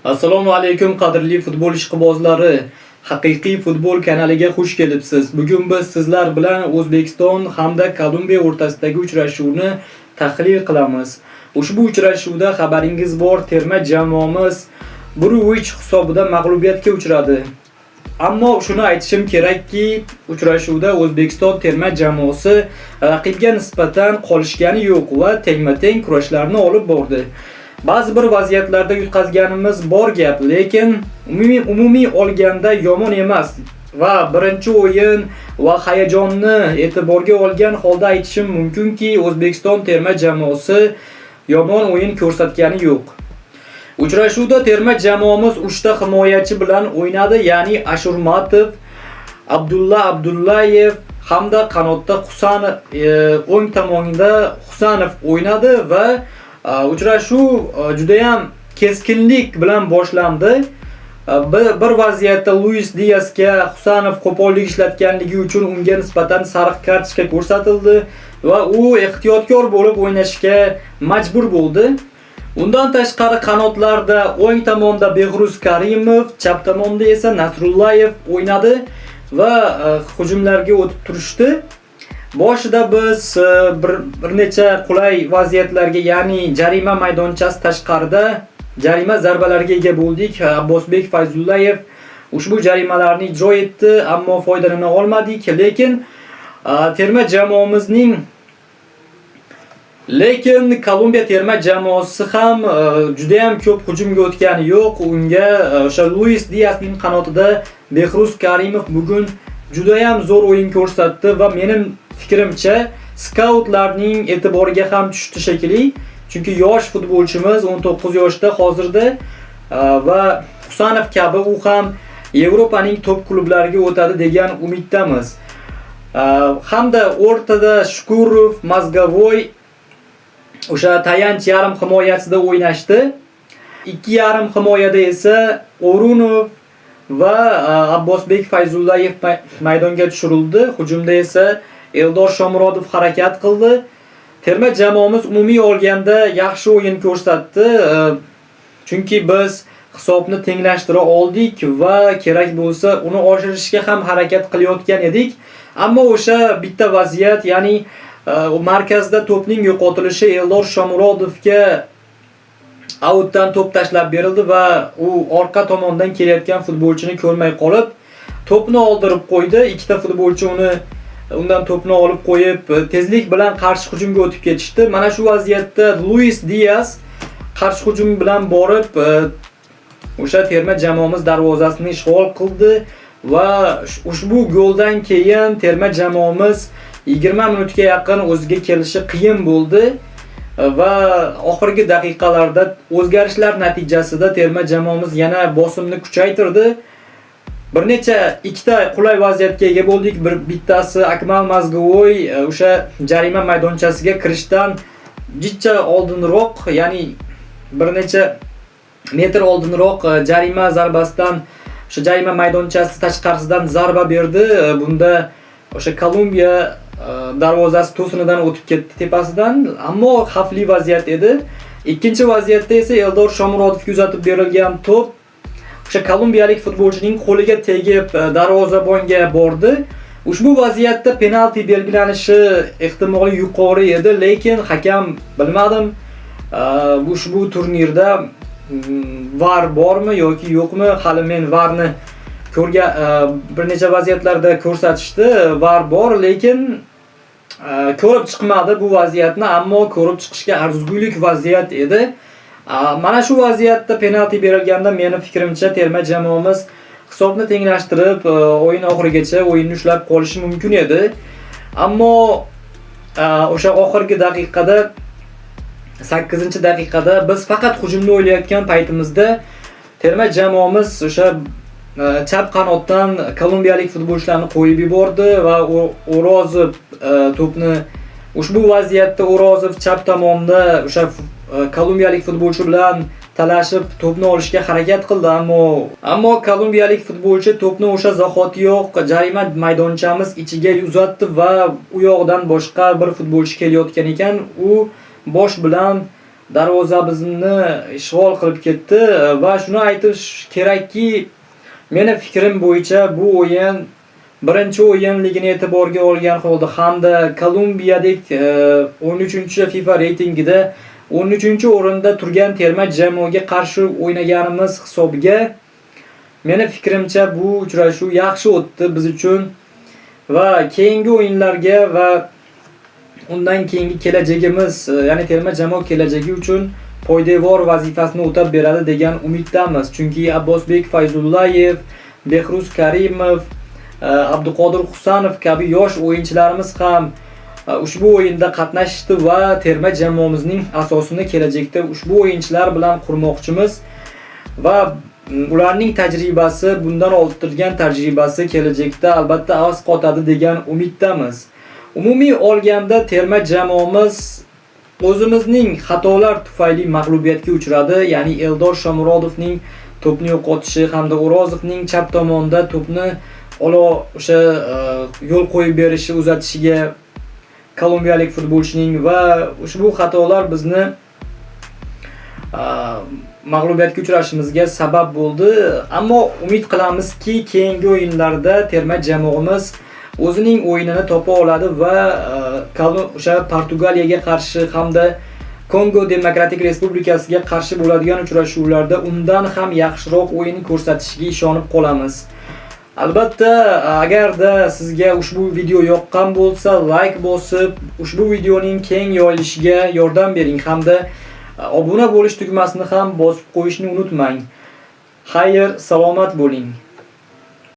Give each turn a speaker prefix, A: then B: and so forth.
A: Assalomu alaykum, qadrli futbol ishqibozlari. Haqiqiy futbol kanaliga xush kelibsiz. Bugun biz sizlar bilan O'zbekiston hamda Kolumbiya o'rtasidagi uchrashuvni tahlil qilamiz. Ushbu uchrashuvda, xabaringiz bor, terma jamoamiz 1-3 hisobida mag'lubiyatga uchradi. Ammo shuni aytishim kerakki, uchrashuvda O'zbekiston terma jamoasi raqibga nisbatan qolishgani yo'q va tengma-teng kurashlarni olib bordi. Ba'zi bir vaziyatlarda yutqazganimiz bor gap, lekin umumiy olganda yomon emas va birinchi o'yin va hayajonni e'tiborga olgan holda aytishim mumkinki, O'zbekiston terma jamoasi yomon o'yin ko'rsatgani yo'q. Uchrashuvda terma jamoamiz 3 ta himoyachi bilan o'ynadi, ya'ni Ashurmatov, Abdulla Abdullayev hamda qanotda Husanov, o'ng tomonda Husanov o'ynadi va uchrashuv juda ham keskinlik bilan boshlandi. Bir vaziyatda Luis Diasga Husanov qo'pollik ishlatganligi uchun unga nisbatan sariq kartochka ko'rsatildi va u ehtiyotkor bo'lib o'ynashga majbur bo'ldi. Undan tashqari qanotlarda o'ng tomonda Behruz Karimov, chap tomonda esa Nasrullayev o'ynadi va hujumlarga o'tib turishdi. Boshida biz bir necha qulay vaziyatlarga, ya'ni jarima maydonchasi tashqarida jarima zarbalariga ega bo'ldik. Abbosbek Fayzullayev ushbu jarimalarni ijro etdi, ammo foydalana olmadik. Lekin terma jamoamizning Lekin Kolumbiya terma jamoasi ham juda ham ko'p hujumga o'tgani yo'q. Unga o'sha Luis Diasning qanotida Behruz Karimov bugun juda ham zo'r o'yin ko'rsatdi va mening fikrimcha skautlarning e'tiboriga ham tushdi shekilli. Chunki yosh futbolchimiz, 19 yoshda hozirda va Husanov kabi u ham Yevropaning top klublariga o'tadi degan umiddamiz. Hamda o'rtada Shukurov, Mozgovoy o'sha tayanch yarim himoyasida o'ynashdi. Ikki yarim himoyada esa O'runov va Abbosbek Fayzullayev maydonga tushirildi. Hujumda esa Eldor Shomurodov harakat qildi. Terma jamoamiz umumiy olganda yaxshi o'yin ko'rsatdi. Chunki biz hisobni tenglashtira oldik va kerak bo'lsa uni oshirishga ham harakat qilayotgan edik. Ammo o'sha bitta vaziyat, ya'ni markazda to'pning yo'qotilishi, Eldor Shomurodovga autdan to'p tashlab berildi va u orqa tomondan kelayotgan futbolchini ko'rmay qolib, to'pni oldirib qo'ydi. Ikkita futbolchi undan to'pni olib qo'yib, tezlik bilan qarshi hujumga o'tib ketishdi. Mana shu vaziyatda Luis Dias qarshi hujum bilan borib, o'sha terma jamoamiz darvozasini ishg'ol qildi va ushbu goldan keyin terma jamoamiz 20 minutga yaqin o'ziga kelishi qiyin bo'ldi va oxirgi daqiqalarda o'zgarishlar natijasida terma jamoamiz yana bosimni kuchaytirdi. Bir necha ikkita qulay vaziyatga ega bo'ldik. Bir bittasi Akmal Mozgovoy o'sha jarima maydonchasiga kirishdan jicha oldinroq, ya'ni bir necha metr oldinroq jarima zarbasidan, o'sha jarima maydonchasi tashqarisidan zarba berdi. Bunda o'sha Kolumbiya darvozasi to'sinidan o'tib ketdi tepasidan, ammo xavfli vaziyat edi. Ikkinchi vaziyatda esa Eldor Shomurodovga uzatib berilgan to'p o'sha kolumbiyalik futbolchining qo'liga tegib, darvozabonga bordi. Ushbu vaziyatda penalti belgilanishi ehtimoli yuqori edi, lekin hakam, bilmadim, ushbu turnirda VAR bormi yoki yo'qmi? Hali men VARni ko'rgan, bir necha vaziyatlarda ko'rsatishdi. VAR bor, lekin ko'rib chiqmadi bu vaziyatni, ammo ko'rib chiqishga arzigulik vaziyat edi. Mana shu vaziyatda penalti berilganda, meni fikrimcha, terma jamoamiz hisobni tenglashtirib, o'yin oxirigacha o'yinni ushlab qolishi mumkin edi. Ammo o'sha oxirgi daqiqada, 8-daqiqada biz faqat hujumni o'ylayotgan paytimizda terma jamoamiz o'sha chap qanotdan kolumbiyalik futbolchilarni qo'yib yubordi va O'rozov to'pni, ushbu vaziyatda O'rozov chap tomonda o'sha kolumbiyalik futbolchi bilan talashib to'pni olishga harakat qildi, ammo kolumbiyalik futbolchi to'pni o'sha zahotiyoq jarima maydonchamiz ichiga uzatdi va u yoqdan boshqa bir futbolchi kelayotgan ekan. U bosh bilan Darvozamizni ishg'ol qilib ketdi va shuni aytish kerakki, meni fikrim bo'yicha bu o'yin birinchi o'yinligini e'tiborga olgan holda hamda Kolumbiyadek 13 FIFA reytingida 13-o'rinda turgan terma jamoaga qarshi o'ynaganimiz hisobiga meni fikrimcha bu uchrashuv yaxshi o'tdi biz uchun va keyingi o'yinlarga va undan keyingi kelajagimiz, ya'ni terma jamoa kelajagi uchun poydevor vazifasini o'tab beradi degan umiddamiz. Chunki Abbosbek Fayzullayev, Behruz Karimov, Abduqodir Husanov kabi yosh o'yinchilarimiz ham ushbu o'yinda qatnashdi va terma jamoamizning asosini kelajakda ushbu o'yinchilar bilan qurmoqchimiz va ularning tajribasi, bundan orttirgan tajribasi kelajakda albatta avz qotadi degan umiddamiz. Umumiy olganda terma jamoamiz o'zimizning xatolar tufayli mag'lubiyatga uchradi. Ya'ni Eldor Shomurodovning to'pni yo'qotishi hamda O'rozovning chap tomonda to'pni olo o'sha yo'l qo'yib berishi, uzatishiga kolumbiyalik futbolchining va ushbu xatolar bizni mag'lubiyatga uchrashimizga sabab bo'ldi. Ammo umid qilamizki, keyingi o'yinlarda terma jamoamiz o'zining o'yinini topa oladi va o'sha Portugaliyaga qarshi hamda Kongo Demokratik Respublikasiga qarshi bo'ladigan uchrashuvlarda undan ham yaxshiroq o'yin ko'rsatishiga ishonib qolamiz. Albatta, agarda sizga ushbu video yoqqan bo'lsa, like bosib, ushbu videoning keng yoyilishiga yordam bering hamda obuna bo'lish tugmasini ham bosib qo'yishni unutmang. Xayr, salomat bo'ling.